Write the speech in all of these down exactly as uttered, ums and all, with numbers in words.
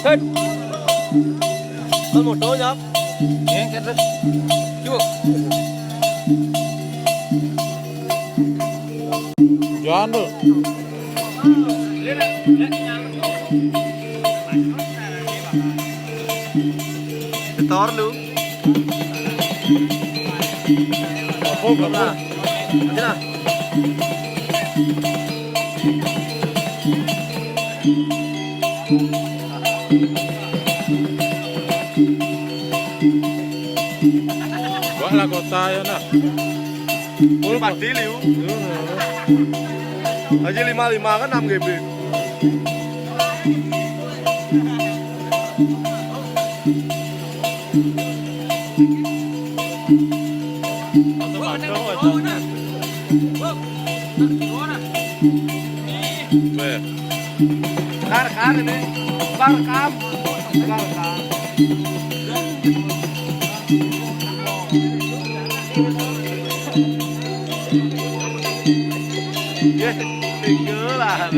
Set. Con một đôi nhá. Nghe, nghe, nghe. Chú. Juan tuh. Setor lu. Apa, apa? Aja lah. Wah lah kota ya nah. Pul padi liu. Aja lima lima kan enam G B. Weh. Kar, kar ini. Kar, kam. Kar, kam. Ya, tinggal lah.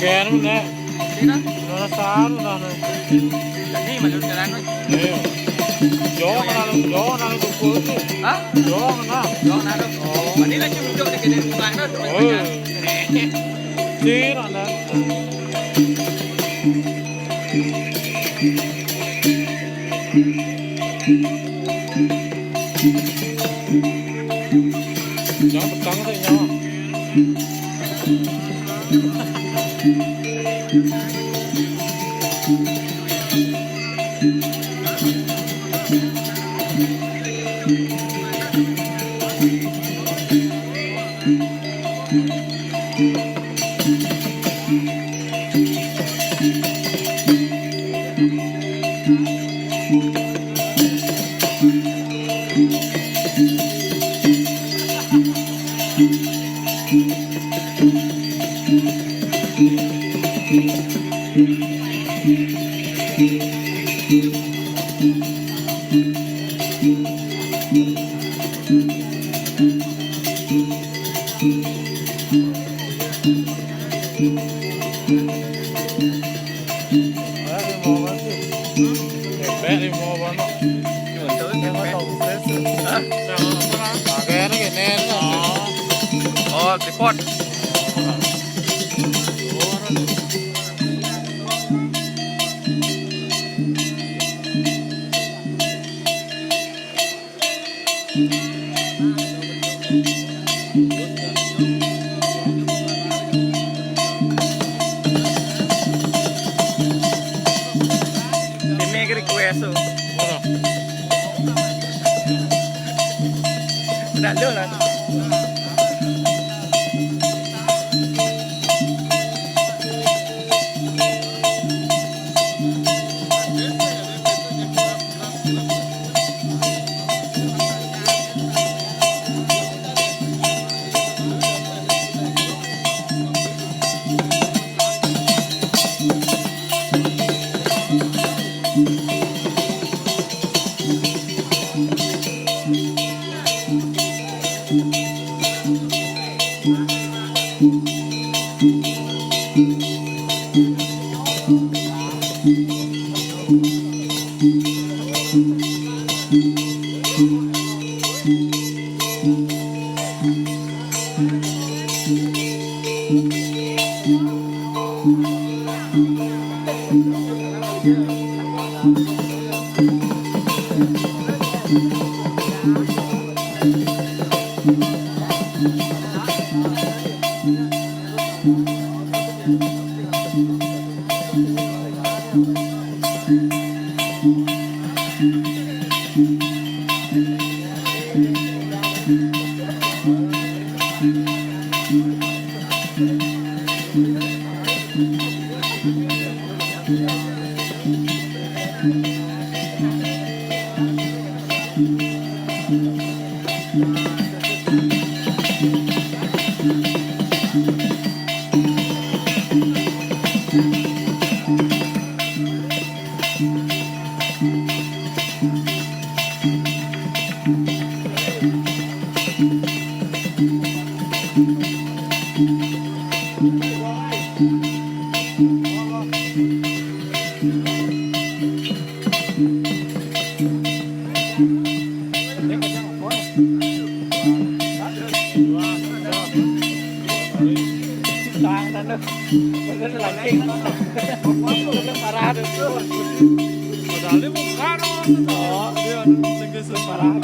Kaya ano na? Sino? Wala sa ano na, ano. Hindi, malulog na lang. Ayun. Joke na lang, joke na lang itong puso. Ha? Joke na. Joke na, ano? Oo. Manila siya, joke na ganun yung ano, Oo. Sira na. Jangan petang sa inyo. Oh, tripod. Ini request tuh. Udah lu lah. Padahal dia bukan, oh, dia anu, tinggi parah.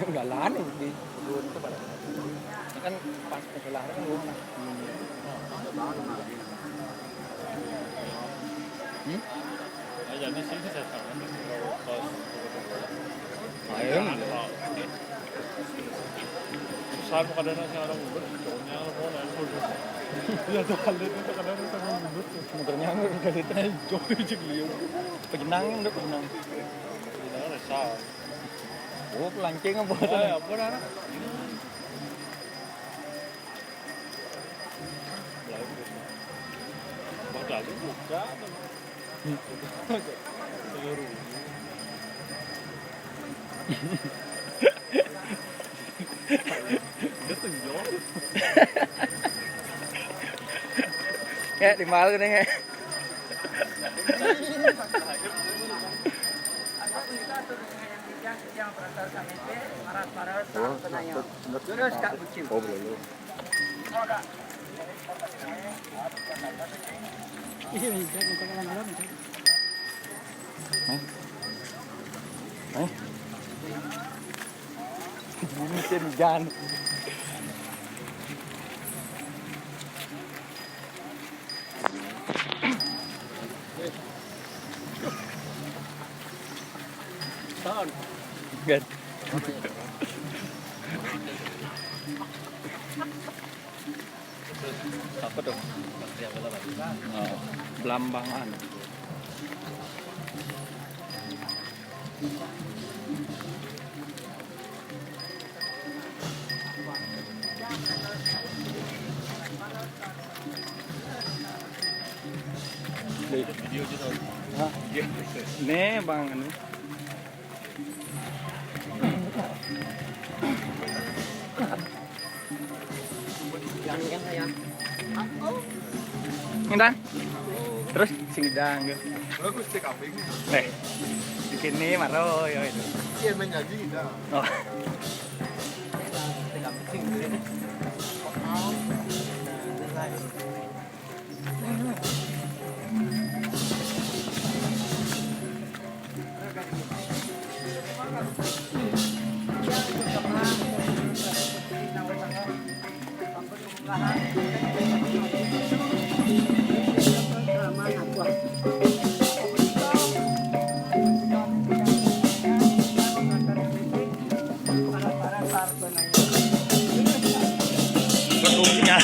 Enggak lanu di kebun itu pada. Kan pas sebelah kan gua. Hmm? Nah, jadi sini saya tahu. Ayo. Besar, kadang-kadang orang mundur, jauhnya orang mau naik mundur. Ya, tuh, kalau itu kadang-kadang orang mundur. Motornya udah itu. Jauh aja dia. Pejenang, udah pejenang. Pejenang ada sal. Oh, pelancing apa? Oh, ya, apa, Nana? Modal itu bukan. Seluruh. Dia tunjuk. Ya, di malu nih. Oh, terus, Kak, bucin. Oh, belum. Hah? Hah? Bunyi sih hujan. Tahan. Good. Apa tuh? Oh, Blambangan. Nih, Bang, anu. Intan. Terus sing dang. Bagus sih kambing. Eh, bikin nih maro yo itu. Iya, main nyaji kita. Oh. Berfungsinya.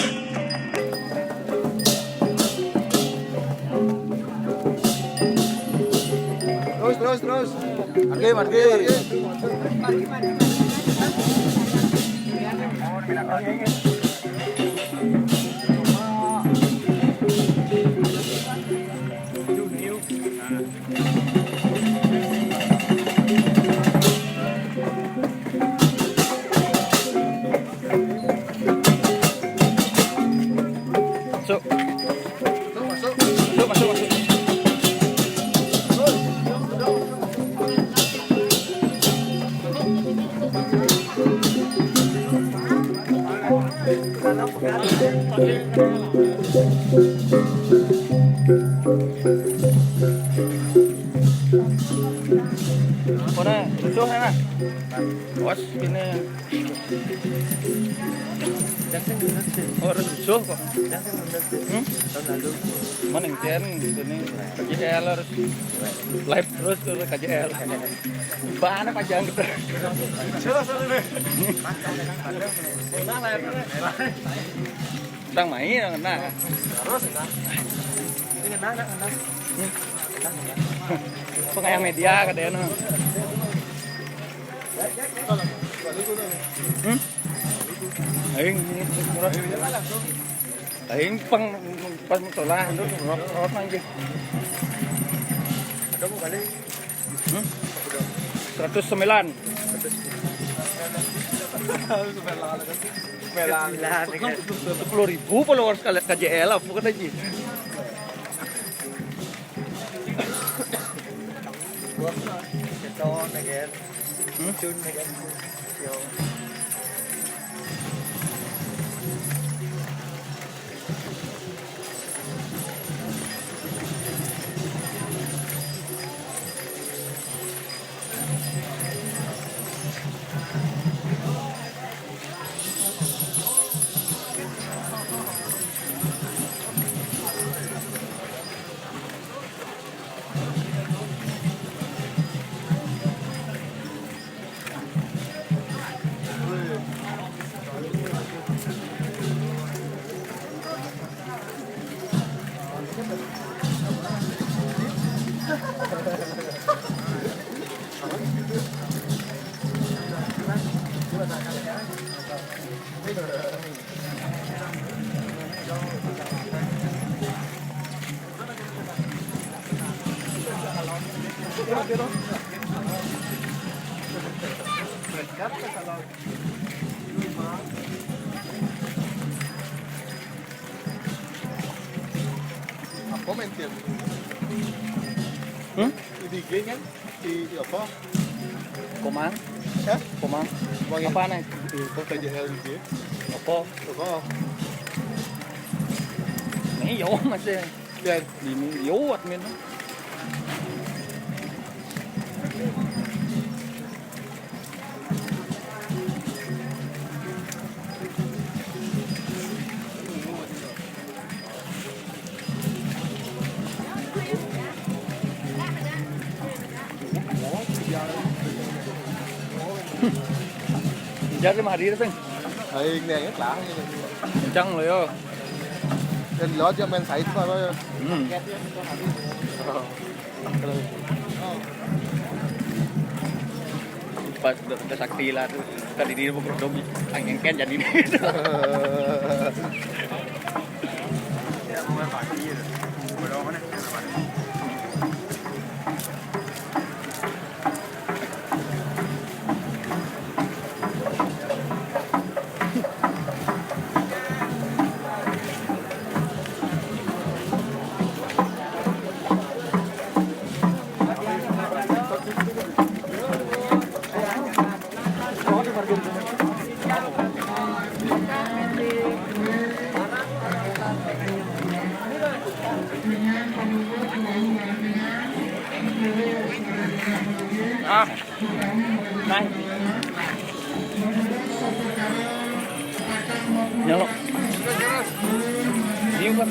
Terus, terus, terus. Margi, margi. Masuk. Masuk, masuk, masuk. Mana? Tuh, mana? Bos, ini. Yang sing bener sih. Oh, harus rusuh kok. Yang sing bener sih. Hmm? Tahun lalu. Mana yang ten gitu nih. K J L harus live terus tuh K J L. Bahannya panjang gitu. Jelas, jelas, deh. Nah, live. Tang main, nah. Terus, nah. Ini kena, kena, kena. Hmm. Kena, kena. Kok kayak media katanya, no? Hmm? Aing, aing pang pas musola, itu rok, rok anjing. Hmm? Seratus sembilan. Sembilan. Seratus sepuluh ribu followers kali K J L apa kan aja. Gua keton again. Hmm? Cun again. Yo. Apa main tiap? Hmm? Di I G kan? Di apa? Komang? Hah? Komang. Komang ya? Apa nih? Itu K J L I G. Apa? Apa? Nih, yo, masih. Ya. Ini, yo, admin. Jadi mah hadir, Seng. Aing nih, inget lah, gitu. Kencang lo, yo. Dan lo aja main side, Pak, lo, yo. Hmm. Pas udah, udah sakti lah tuh. Tadi dia mau berdoa, angin kan jadi. Ah. Nah. Nyelok. Ini buat.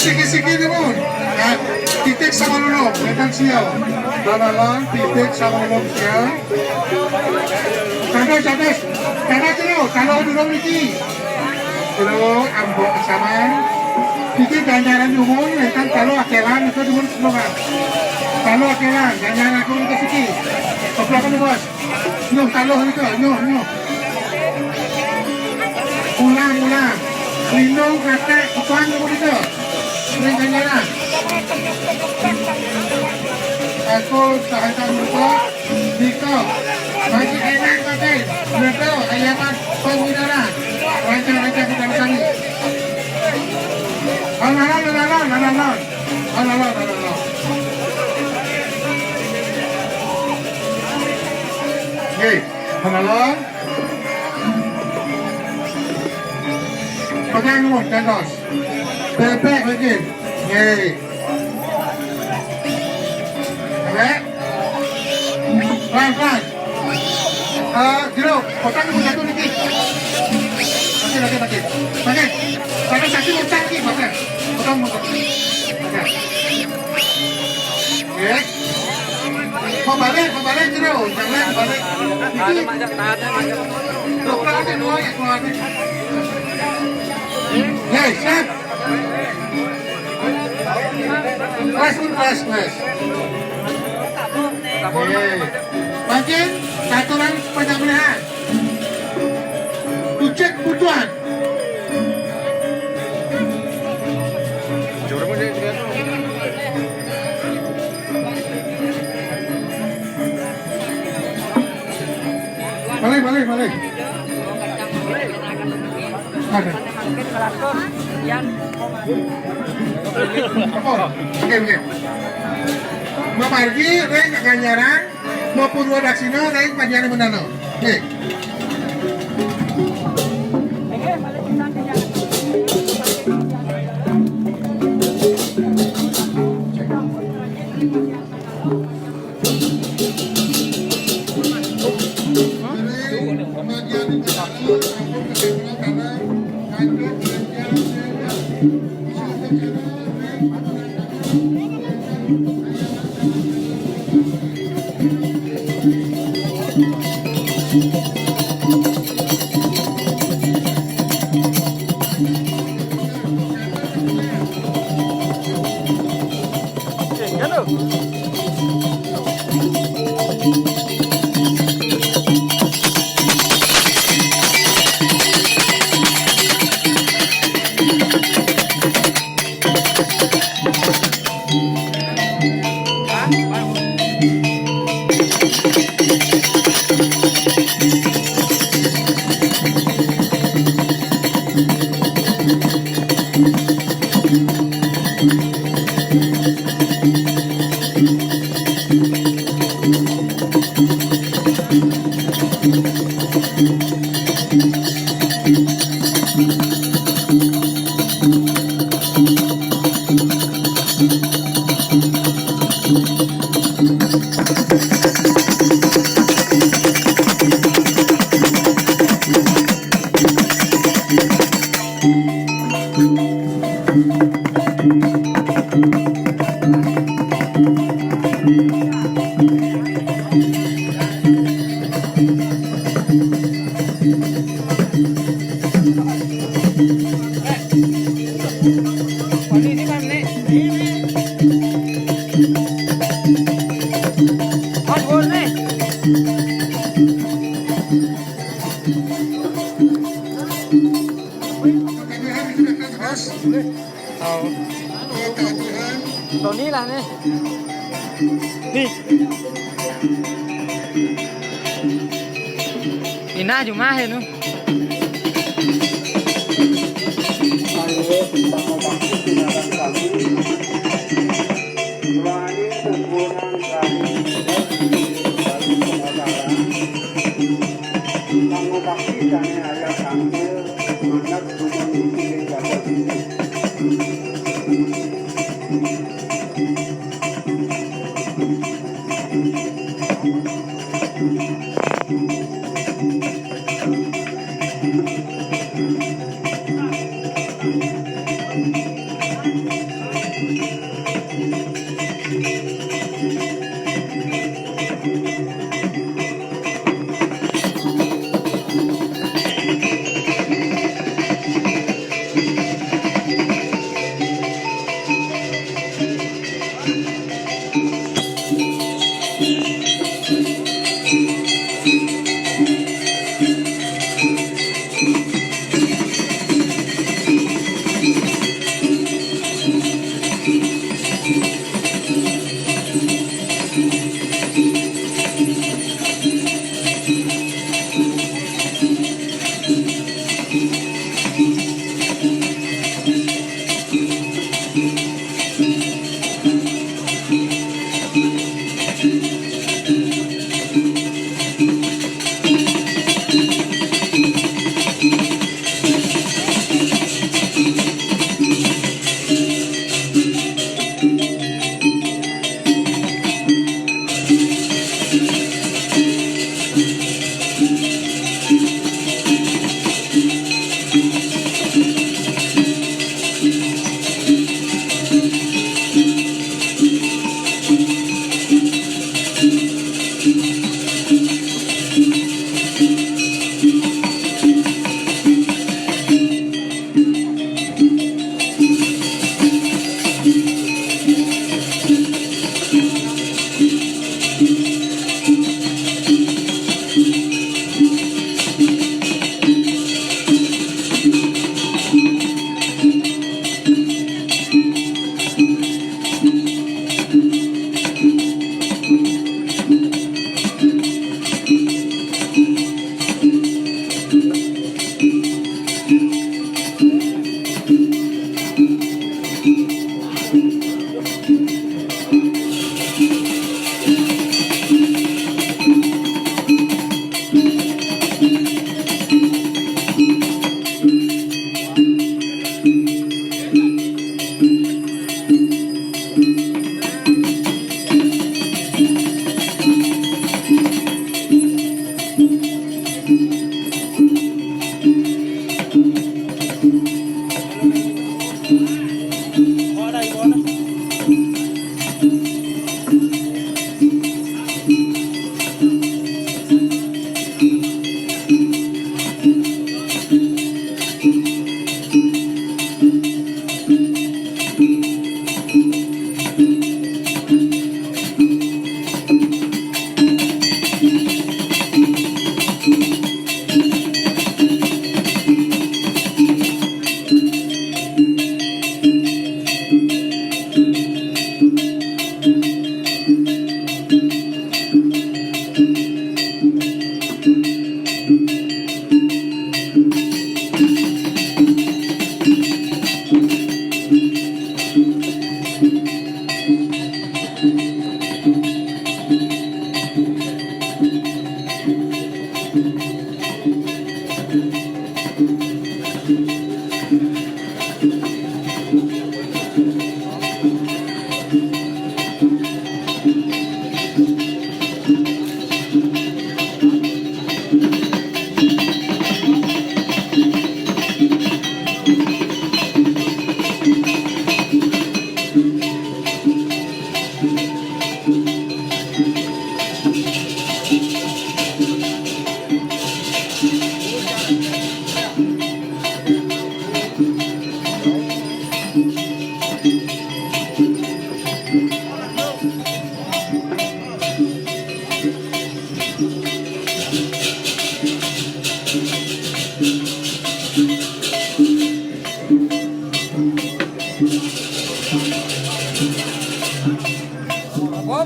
Siki-siki ni pun. Nah, titik sama dulu, bukan sial. Dalam titik sama dulu sial. Santai, santai. Santai dulu, kalau dulu niki. Dulu, ambok sama. Titik ganjaran dulu, tentang kalau akelan itu dulu semua. Kalau akelan, ganjaran aku ke siki. Keplakan, Bos. Nyuh taluh nika, nyuh, nyuh. Ulang, ulang. Lindung katak kukuan nyuh nika. Ring ganjaran. Aku sahaja nika. Nika. Bagi enak pakai. Nika ayaman penginaran. Raja-raja kita kami. Alon-alon, alon-alon, alon-alon. Alon-alon, alon-alon. Nggih. Pegang, pegang, Bos. Bebek, bebek. Nggih. Bebek. Pelan, pelan. Eh, jeruk. Potong dulu satu niki. Oke, oke, oke. Oke. Karena satu utang lagi, Bos. Potong, potong. Oke. Nggih. Mau balik, mau balik terus. Jangan balik. Ini dokter aja dua ya, keluar. Nggih, siap. Kelas pun kelas, kelas. Nggih. Mancing, satu orang sepanjang melihat. Ucek kebutuhan. Balik, balik, balik. Ada. Apa? Oke, oke. Mamargi, Reng, Ganjaran. Mau Purwa Daksina, ring Padiana Mendana. Nggih. Tony lah nih. Nih. Ina cuma ya nu. Apa,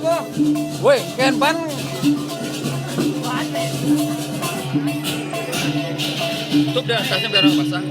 apa? Woi, ken ban. Tutup dah, tasnya biar orang pasang.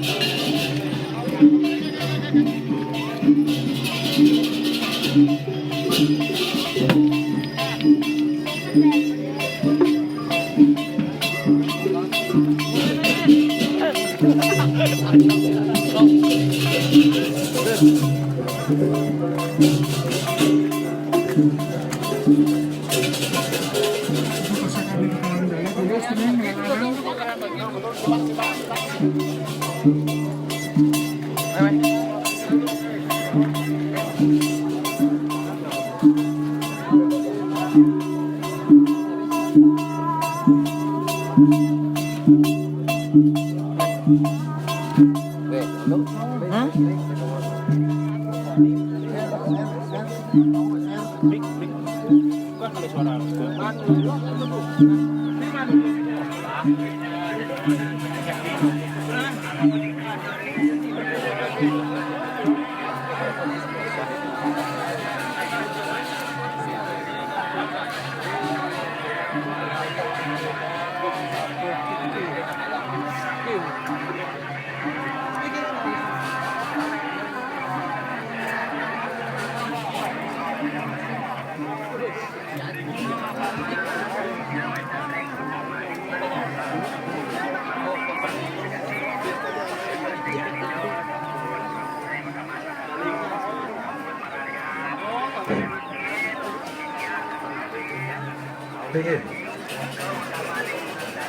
Nggih.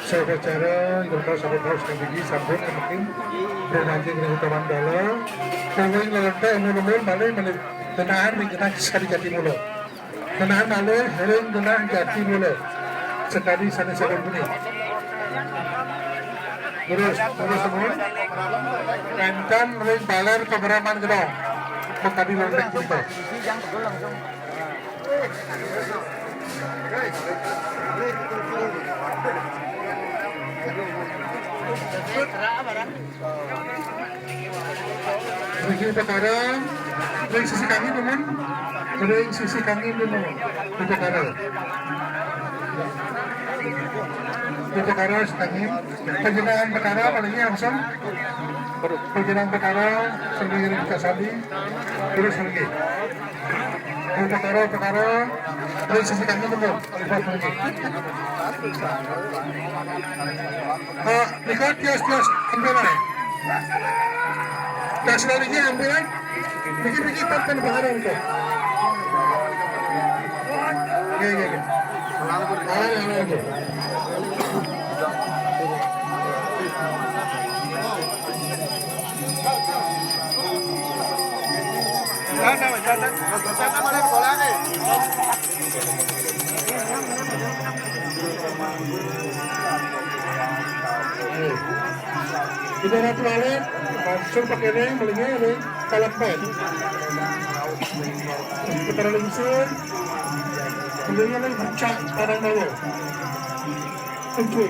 Saupacara ingkang sampun raos kang niki sampun mungkin berlanjut ring utaman dalu. Pokoknya ngelentek umur-umur malih malih tenahan ring genah sakadi jati mula. Tenahan malih ring genah jati mula. Sakadi sané sampun puni. Terus, terus semua. Wénten ring baler keberanian gedong. Sakadi lontek kita. Niki perkara ring sisi kangin, Nuwun. Ring sisi kangin, Nuwun. Perkara. Perkara sisi kangin. Panjenengan perkara paling langsung. Panjenengan perkara sendiri kita sandi. Terus lagi. Perkara-perkara dari sisi kami betul. Lihat lagi. Ah, lihat tias-tias ambil aja. Tias lagi ambil aja. Pikir-pikir tanpa perkara itu. Iya, iya, iya. Ah, iya, iya. Kita ratu alit, langsung pakai ring, melinya ring, kalempet. Kita lingsir, melinya ring, puncak, padang bawah. Kunci.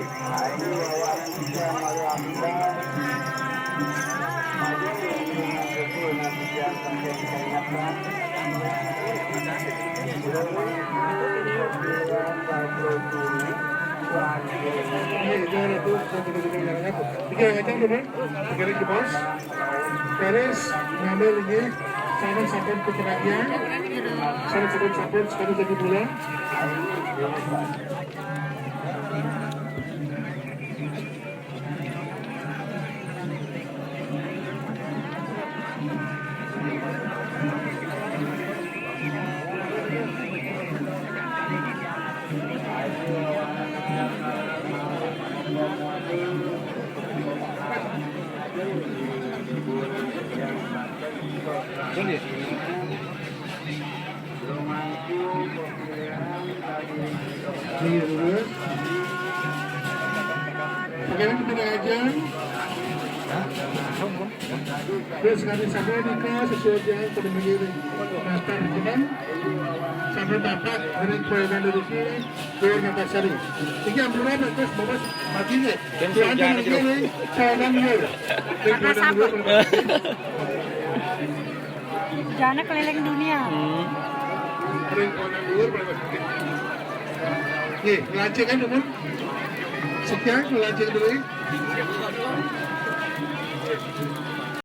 Tiga macam tu, kan? Tiga lagi, bos. Terus ngambil ini, sana sampai ke pengajian, sana sampai sampai sekali jadi bulan. Iya, terus. Oke, kita aja. Terus kami sampai di ke sesuai dengan pada mengiring. Nastar teman. Sampai bapak dari Kuala Lumpur. Dewa Nagasari. Iki ampura, Mas, Mas, mati nih. Jangan, jangan, jangan. Jangan. Jangan keliling dunia. Hmm. Nih, lanjutkan dulu. Sekian, lanjut dulu.